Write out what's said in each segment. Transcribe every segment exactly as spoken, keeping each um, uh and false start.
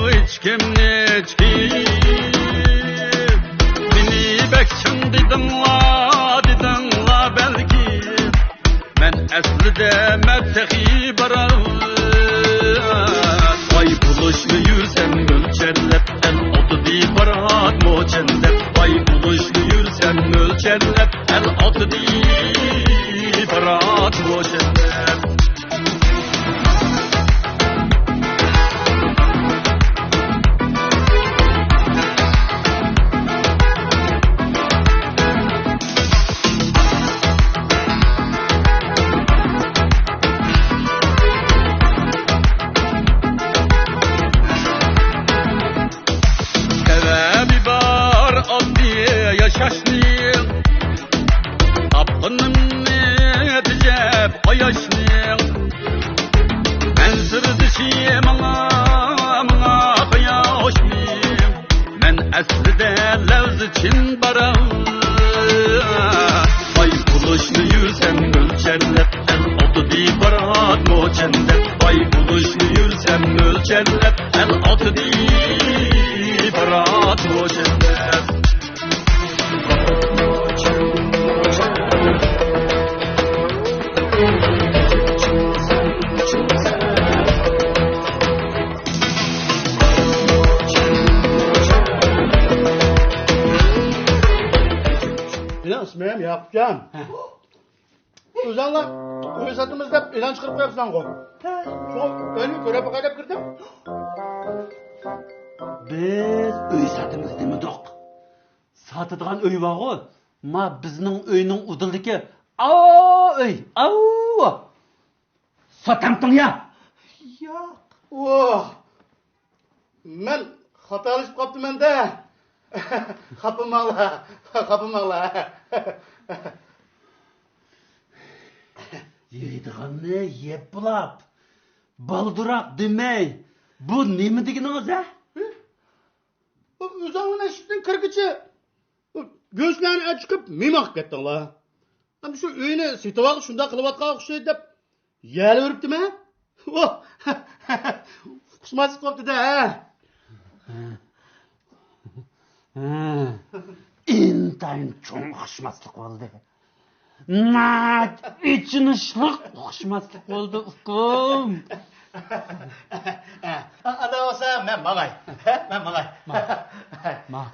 ھېچكىمنى، ھېچكىم مېنى بەك چىڭ دېدىڭلار، دېدىڭلار بەلكى. مەن ئەسلىدە مەن تېخى بارات. باي بولۇشنى يۈرسەم ئۆلچەرلەپ، ئەل ئاتىدى بارات موچەنلەپ. باي بولۇشنى يۈرسەم ئۆلچەرلەپ، ئەل ئاتىدى بارات موچەنلەپ. سەۋەبى بار ئاددىي ياشاشنىڭ، تاپقىنىمنى تېجەپ قاياشنىڭ. مەن سىردىشى ماڭا، ماڭا قاياشنىڭ. مەن ئەسلىدە لەۋزى چىن بارا. باي بولۇشنى يۈرسەم ئۆلچەرلەپ، ئەل ئاتىدى بارات موچەنلەپ. باي بولۇشنى يۈرسەم ئۆلچەرلەپ، ئەل ئاتىدى بارات موچەنلەپ. مېنىڭ ئىسمىم ياقۇپجان. ھە. ئۆزۈڭلار ئۆي ساتىمىز دەپ ئېلان چىقىرىپ قويۇپسەنغۇ. ھە. شۇڭا ئۆينى كۆرۈپ باقاي دەپ كىردىم. بىز ئۆي ساتىمىز دېمىدۇق. ساتىدىغان ئۆي بارغۇ، ما بىزنىڭ ئۆينىڭ ئۇدۇلدىكى ئاۋۇ ئۆي، ئاۋۇ. ساتامتىڭ يا؟ ياق. ۋاھ، مەن خاتالىشىپ قاپتىمەن-دە. خاپىماڭلار، خاپىماڭلار. يەيدىغاننى يەپ بولاپ، بالدۇراق دېمەي، بۇ نېمە دېگىنىڭىز، ھە؟ ئۆزۈڭلار ئىشىكتىن كىرگۈچە گۆشلەرنى ئەچىقىپ مېماق كەتتىڭلار. ئەمدى شۇ ئۆينى سېتىۋالغىلى شۇنداق قىلىۋاتقانغا ئوخشايدۇ دەپ يەلۋۈرۈپتىمەن. ئۇقۇشماسلىق بوپتۇ-دە، ھە؟ ھە. ئىنتايىن چوڭ ئۇقۇشماسلىق بولدى. ناھايىتى ئېچىنىشلىق ئۇقۇشماسلىق بولدى، ئۇكام. ئانداق بولسا، مەن ماڭاي. مەن ماڭاي. ماڭ. ماڭ.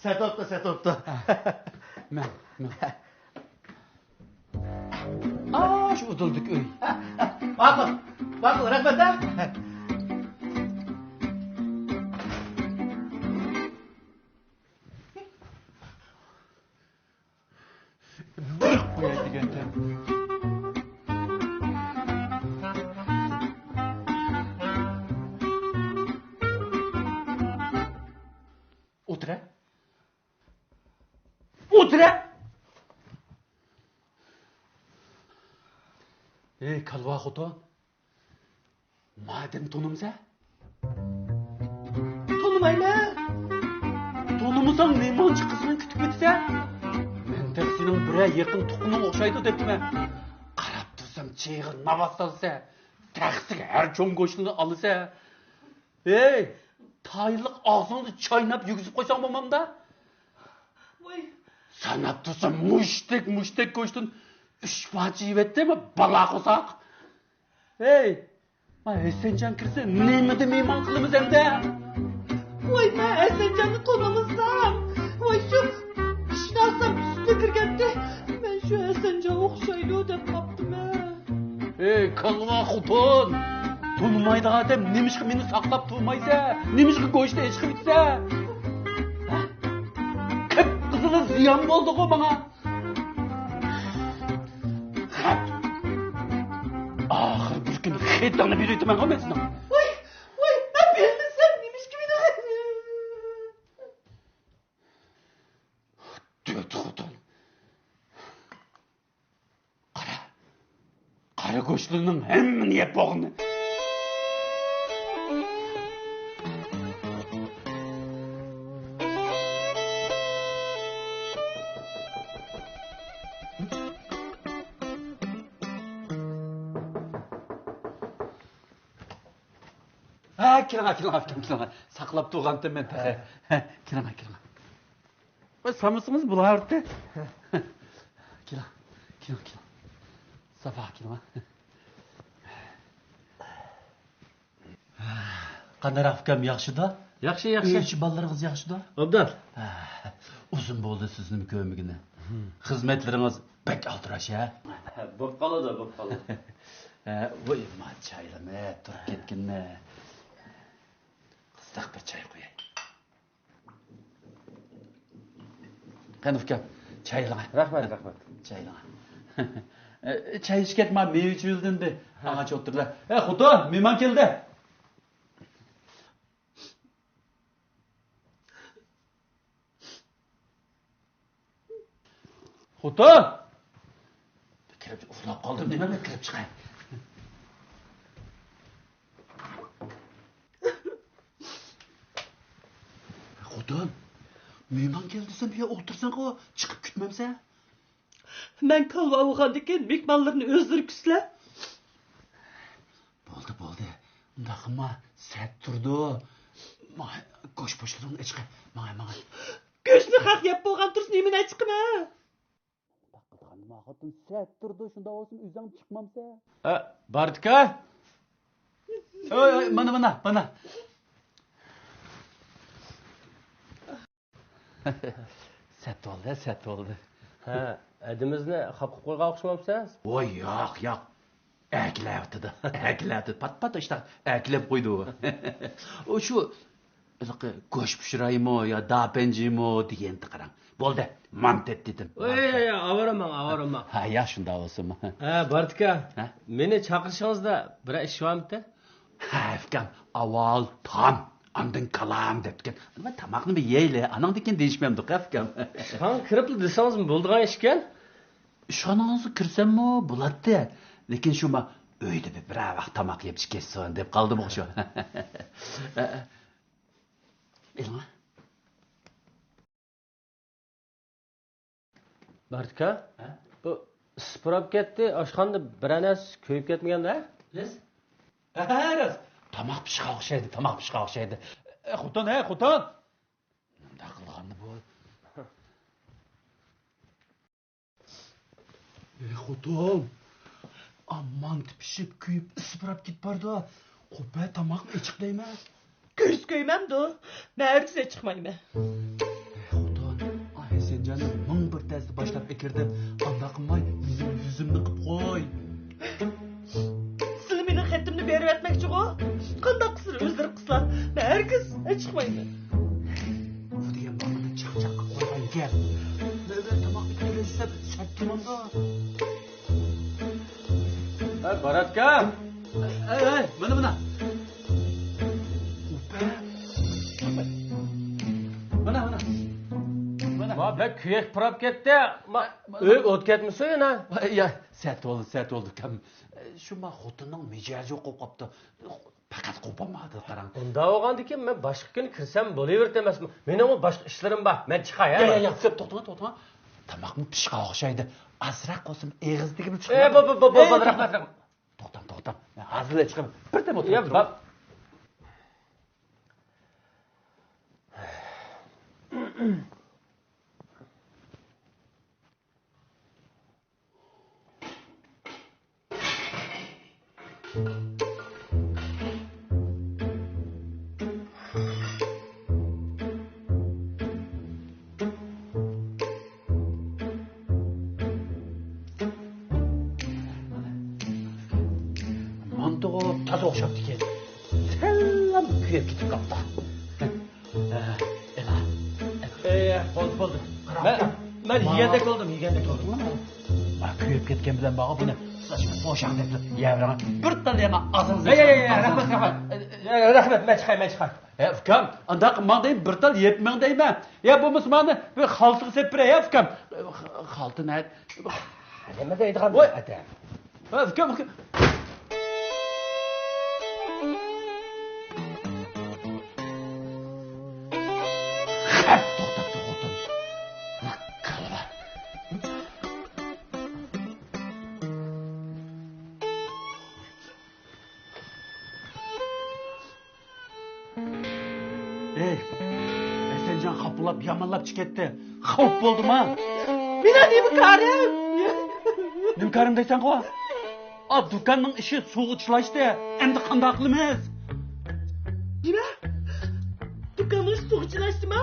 سەت بوپتۇ، سەت بوپتۇ. مەن، مەن. ئاشۇ ئۇدۇلدىكى ئۆي. ماقۇل، ماقۇل، رەھمەت، ھە. بېرىپ قوياي دېگەنتىم. ئولتۇرە. ئولتۇرە. ئەي، كالۋا خوتۇن. مادەم تونۇمسەن؟ تونۇمايمەن. تونۇمىساڭ نېمانچە قىزغىن كۈتۈپ كېتىسەن؟ مەن تېخى سېنىڭ بىرەر يېقىن تۇغقىنىڭ ئوخشايدۇ دەپتىمەن. قاراپ تۇرسام چېيىغا ناۋات سالىسەن، تەخسىگە ھەر چوڭ گۆشنى ئالىسەن. ھەي، تايىنلىق ئاغزىڭنى چايناپ يېگۈزۈپ قويساڭ بولمامدا؟ ۋاي. ساناپ تۇرسام مۇشتەك، مۇشتەك گۆشتىن ئۈچ پارچە يېۋەتتىم، بالا قورساق. ھەي، ما ھەسەنجان كىرسە نېمىدە مېھمان قىلىمىز ئەمدى؟ ۋاي، مەن ھەسەنجاننى تونۇمىسام. ۋاي، شۇ ئىشىكنى ئاچسام ئۈستىگە كىرگەنتى. مەن شۇ ھەسەنجانغا ئوخشايدۇ دەپ قاپتىمەن. ئەي، كالۋا خوتۇن! تونۇمايدىغان ئادەم نېمىشقا مېنى ساقلاپ تۇرمايسەن؟ نېمىشقا گۆشنى ئېچىقىپ ئىچىسەن؟ ھە؟ قىپقىزىل زىيان بولدىغۇ ماڭا. خەپ. ئاخىر بىر كۈنى خېتىڭنى بېرىۋېتىمەنغۇ مەن سېنىڭ. ۋاي، ۋاي، مەن بەرمىسەم نېمىشقا مېنى؟ دۆت خوتۇن. قارا، قارا گۆشلىرىنىڭ ھەممىنى يەپ بولغىنى. ھە، كېلىڭە، كېلىڭە، ئاكام، كېلىڭە. ساقلاپ تۇرغانتىم مەن تېخى. ھە، كېلىڭە، كېلىڭە. ۋاي، سامىسىڭىز بولۇۋەردى. كېلىڭ، كېلىڭ، كېلىڭ. ساپا كېلىڭە. قانداق ئۇكام، ياخشىدا؟ ياخشى، ياخشى. ئۆي ئىچى، بالىلىرىڭىز ياخشىدا؟ ئوبدان. ھە، ئۇزۇن بولدى سىزنىمۇ كۆرمىگىنى. خىزمەتلىرىڭىز بەك ئالدىراش، ھە؟ بوپ قالىدۇ، بوپ قالىدۇ. ھە، ۋاي، ما چايلىنى تۇرۇپ كەتكىنىنى. قىزىق بىر چاي قۇياي. قېنى ئۇكام، چايلىڭە. رەھمەت، رەھمەت. چايلىڭە. ئە، چاي ئىچكەچ ما مېۋە ئىچىۋېلىدىندى. ھە. ئاڭاچ ئولتۇرلا. ئە، خوتۇن، مېھمان كەلدى. خوتۇن! كىرىپ ئۇخلاپ قالدىم دېمەمدە، كىرىپ چىقاي. خوتۇن، مېھمان كەلدى دېسەم، بۇ يەردە ئولتۇرساڭغۇ، چىقىپ كۈتمەمسەن؟ مەن كالۋا بولغاندىكىن مېھمانلىرىنى ئۆزلىرى كۈتسىلە. بولدى، بولدى. ئۇنداق قىلما، سەت تۇردى. ماڭا گۆش پوشلىرىڭنى ئېچىقە. ماڭا، ماڭا. گۆشنى خەق يەپ بولغان تۇرسا نېمىنى ئېچىقىمەن؟ ئۇنداق قىلغانما خوتۇن، سەت تۇردى، شۇنداق بولسىمۇ ئۆزۈڭ چىقمامسەن؟ ئە، باردىكا. ئۆي، ئۆي، مانا، مانا، مانا. سەت بولدى، سەت بولدى. ھە، ھەدىمىزنى خاپا قىلىپ قويغان ئوخشىمامسىز؟ ۋوي، ياق، ياق. ئەركىلەۋېتىدۇ، ئەركىلەۋېتىدۇ. پات-پات ئاشتاق ئەركىلەپ قويىدۇ. ئۇ شۇ، ھېلىقى گۆش پىشۇرايمۇ يا داپەنجىمۇ دېگەنتى قاراڭ. بولدى، مانتېت دېدىم. ۋوي، ئاۋارە ماڭ، ئاۋارە ماڭ. ھە، ياخشى، شۇنداق بولسۇن. ھە، باردىكا. ھە؟ مېنى چاقىرىشىڭىزدا بىرەر ئىش بارمىتى؟ ھە، ئۇكام، ئاۋۋال تام، ئاندىن كالام دەپتىكەن. مەن تاماقنى بىر يەيلى، ئاناڭدىن كېيىن دېيىشمەمدۇق، ھە، ئۇكام. ئىشخانىغا كىرىپلا دېسىڭىزمۇ بولىدىغان ئىشكەن. ئىشخانىڭىزغا كىرسەممۇ بولاتتى. لېكىن شۇ ما ئۆيدە بىر، بىرەر ۋاق تاماق يەپ كەتسۇن دەپ قالدىم شۇ. ئېلىڭە. باردىكا، ھە؟ بۇ ئىسسىپ پۇراپ كەتتى، ئاشخانىدا بىرەر نەرسە كۆيۈپ كەتمىگەندە؟ راست. ھە، راست. تاماق پىشقان ئوخشايدۇ، تاماق پىشقان ئوخشايدۇ. ئە، خوتۇن، ھە، خوتۇن! نېمانداق قىلغاندا بۇ؟ ئەي خوتۇن، ئاممان پىشىپ، كۆيۈپ، ئىسسىپ پۇراپ كېتىپ بارىدۇ. قوپە تاماقنى ئېچىق دەيمەن. كۆز كۆيمەمدۇ؟ مەن ھەرگىز ئېچىقمايمەن. ئەي خوتۇن، ئا ھەسەنجاننى مىڭ بىر تەستە باشلاپ ئەكىردىم. ئانداق قىلماي، مېنىڭ يۈزۈمنى قىپ قوي. سىلى مېنىڭ خېتىمنى بېرىۋەتمەكچىغۇ؟ قانداق قىلسىلا ئۆزلىرى قىلسىلا، مەن ھەرگىز ئېچىقمايمەن. بۇ دېگەن بالىنى چاقچاق قىلىپ قويغان گەپ. مەن بىلەن تاماقنى كۆتۈرۈۋېتىپ سەت تۇرامدۇ؟ ھە، باراتكا. ئەي، ئەي، مانا، مانا. مانا، مانا. مانا. ما، بەك كۆيۈك پۇراپ كەتتى. ما، مانا. ئۆيگە ئوت كەتمىسۇن يەنە. يا، سەت بولدى، سەت بولدى، ئۇكام. شۇ ما خوتۇننىڭ مىجەزى يوق بولۇپ قاپتۇ. پەقەت قوپالمايدۇ، قاراڭ. ئۇنداق بولغاندىكىن مەن باشقا كۈنى كىرسەم بولۇۋېرىدۇ ئەمەسمۇ؟ مېنىڭمۇ باشقا ئىشلىرىم بار، مەن چىقاي، ھە؟ يا، يا، يا، توختىڭە، توختىڭە. تاماقمۇ پىشقان ئوخشايدۇ. ئازراق بولسىمۇ ئېغىزدىكىنى چىقىرىڭ. ئە، بو، بو، بو، بو، ئەي، بو، رەھمەت، رەھمەت. توختاڭ، توختاڭ. ھازىرلا چىقىمەن. بىر دەم ئولتۇرۇپ تۇرۇڭ. مانتىغا تازا ئوخشاپتىكەن. سەللا كۆيۈپ كېتىپ قاپتۇ. ئە، ئېلا. ئەي، بولدى، بولدى. مەن، مەن يېگەندەك بولدۇم، يېگەندەك بولدۇم. ھە، كۆيۈپ كەتكەن بىلەن بارغۇ بۇنى. سىز بوشاڭ دەپ يەۋېرىڭ. بىر تال يەڭە ئاغزىڭىزغا. ئەي، ئەي، ئەي، رەھمەت، رەھمەت. ئە، رەھمەت، مەن چىقاي، مەن چىقاي. ھە، ئۇكام، ئانداق قىلماڭ دەيمەن، بىر تال يەپ مېڭ دەيمەن. يا بولمىسا مانا بىر خالتىغا سېلىپ بېرەي، ھە، ئۇكام. خالتا نەدە؟ نېمە دەيدىغان ۋوي. ئادەم؟ ھە، ئۇكام، ئۇكام. خەپ توختاپتۇ خوتۇن. كالۋا. ئەي، ھەسەنجان خاپىلاپ يامانلاپ چىقىپ كەتتى. خاپ بولدىما؟ مېنىڭ نېمە كارىم؟ نېمە كارىم دەيسەنغۇ؟ ئا، دۇكاننىڭ ئىشى سۇغا چىلاشتى. ئەمدى قانداق قىلىمىز؟ نېمە؟ دۇكاننىڭ ئىشى سۇغا چىلاشتىما؟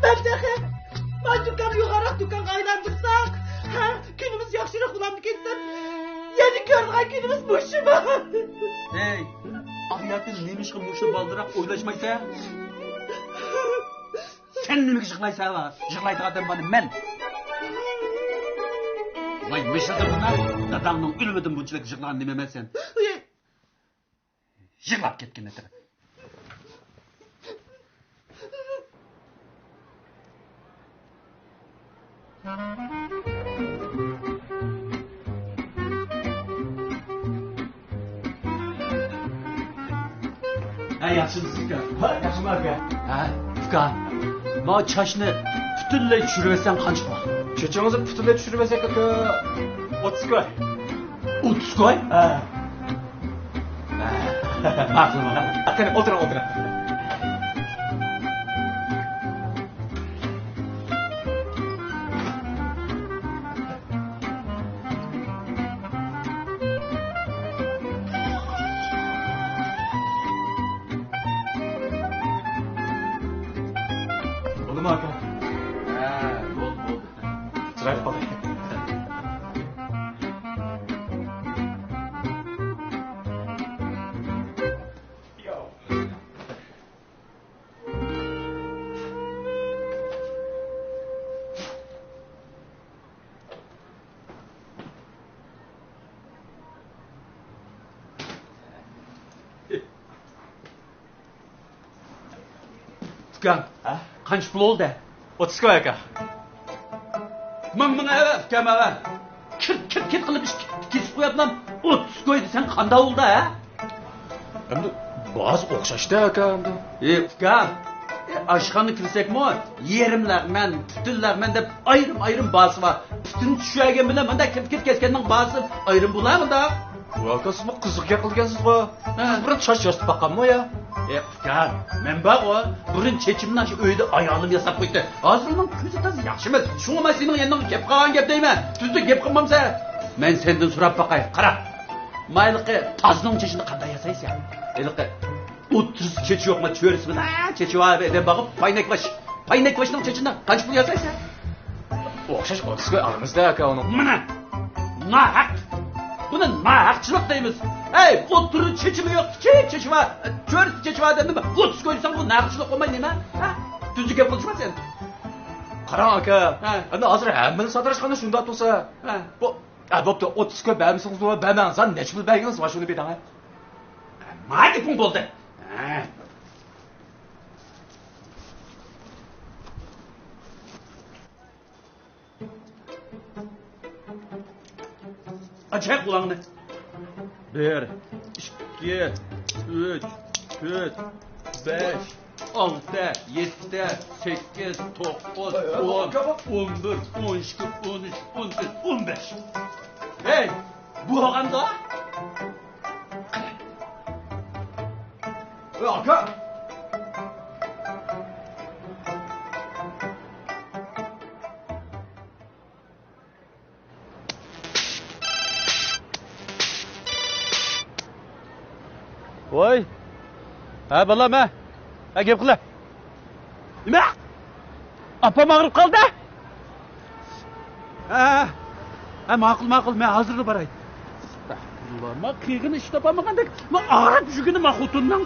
مەن تېخى ما دۇكاننى يوغانراق دۇكانغا ئايلاندۇرساق، ھە، كۈنىمىز ياخشىراق بولامدىكىن دەپ يەنە كۆرىدىغان كۈنىمىز مۇشۇما؟ ھەي، ھاياتىڭ نېمىشقا مۇشۇ بالدۇرراق ئويلاشمايسەن؟ سەن نېمىگە يىغلايسەن؟ يىغلايدىغان ئادەم بارمۇ مەن؟ ۋاي مىشىلدىم بۇنداق، داداڭنىڭ ئۆلۈمىدىن بۇنچىلىك يىغلىغان نېمە مەن سەن؟ يىغلاپ كەتكىن ئەتىرى. ھە، ياخشىمۇسىز ئۇكا؟ ھە، ياخشىمەن ئاكا. ھە، ئۇكا، ما چاچنى پۈتۈنلەي چۈشۈرۈۋەتسەڭ قانچە بولار؟ چېچىڭىزنى پۈتۈنلەي چۈشۈرۈۋەتسەك ئاكا، ئوتتۇز كوي. ئوتتۇز كوي؟ ھە. ھە. ماقۇل، ماقۇل. قېنى، ئولتۇرۇڭ، ئولتۇرۇڭ. بولدىمۇ ئاكا؟ ھە، بولدى، بولدى. چىرايلىق بولدى. ئۇكام، ھە؟ قانچە پۇل بولدى؟ ئوتتۇز كوي ئاكا. مىڭ، مىڭ ئەۋە، ئۇكام ئەۋە. كىر، كىر، كىر قىلىپ ئىش كېسىپ قوياپلام. ئوتتۇز كوي دېسەڭ قانداق بولدى، ھە؟ ئەمدى باھاسى ئوخشاشتى ئاكا ئەمدى. ئى ئۇكام، ئى ئاشخانىغا كىرسەكمۇ يېرىملەرمەن، پۈتۈنلەرمەن دەپ ئايرىم-ئايرىم باھاسى بار. پۈتۈن چۈشۈرگەن بىلەن مۇنداق كىرىپ كېتىپ كەتكەننىڭ باھاسى ئايرىم بولا مۇنداق. ۋاي ئاكا، سىزمۇ قىزىق گەپ قىلىدىكەنسىزغۇ. ھە. سىز بۇرۇن چاچ ياسىتىپ باققانمۇ يا؟ ئى ئۇكام، مەن بارغۇ، بۇرۇن چېچىمنى شۇ ئۆيدە ئايالىم ياساپ قويدى. ھازىر ئۇنىڭ كۆزى تازا ياخشى ئەمەس. شۇڭا مەن سېنىڭ يېنىڭغا كېلىپ قالغان گەپ دەيمەن. تۈزدە گەپ قىلمامسەن؟ مەن سەندىن سوراپ باقاي، قارا. ما ھېلىقى تازىنىڭ چېچىنى قانداق ياسايسەن؟ ھېلىقى ئوتتۇرىسى چېچى يوق، ما چۆرىسى بىلەن چېچى بار ئادەم بارغۇ، پاينەك باش. پاينەك باشنىڭ چېچىنى قانچە پۇل ياسايسەن؟ ئوخشاش ئوتتۇز كوي ئالىمىز-دە ئاكا ئۇنى. مانا، ناھەق. بۇنى ناھەقچىلىق دەيمىز. ھەي، ئوتتۇرىدا چېچىمۇ يوق، كىچىك چېچى بار، چۆرىسى چېچى بار ئادەمنى ئوتتۇز كوي دېسەڭ، بۇ ناھەقچىلىق بولماي نېمە؟ ھە؟ تۈزۈك گەپ قىلىشما سەن. قاراڭ ئاكا، ھە. ئەمدى ھازىر ھەممىنى ساتىراشخانا شۇنداق تۇرسا، ھە. بۇ ئە، بوپتۇ، ئوتتۇز كوي بەرمىسىڭىزمۇ بەرمەڭ، زادى نەچچە پۇل بەرگىنىڭىز بار، شۇنى بېرىڭ، ھە. ما گېپىڭ بولدى. ھە. ئاچ قۇلاقنى. بىر، ئىككى، ئۈچ، تۆت، بەش، ئالتە، يەتتە، سەككىز، توققۇز، ئون، ئون بىر، ئون ئىككى، ئون ئۈچ، ئون تۆت، ئون بەش. ھەي، بۇ بولغاندا. ئاكا. ۋاي. ھە، بالام، ھە. ھە، گەپ قىلە. نېمە؟ ئاپام ئاغرىپ قالدى. ھە، ھە، ماقۇل، ماقۇل، مەن ھازىرلا باراي. ئەستەغپۇرۇللا، ما قىلغىنى ئىش تاپالمىغاندەك، ما ئاغرىپ يۈرگىنى ما خوتۇننىڭ.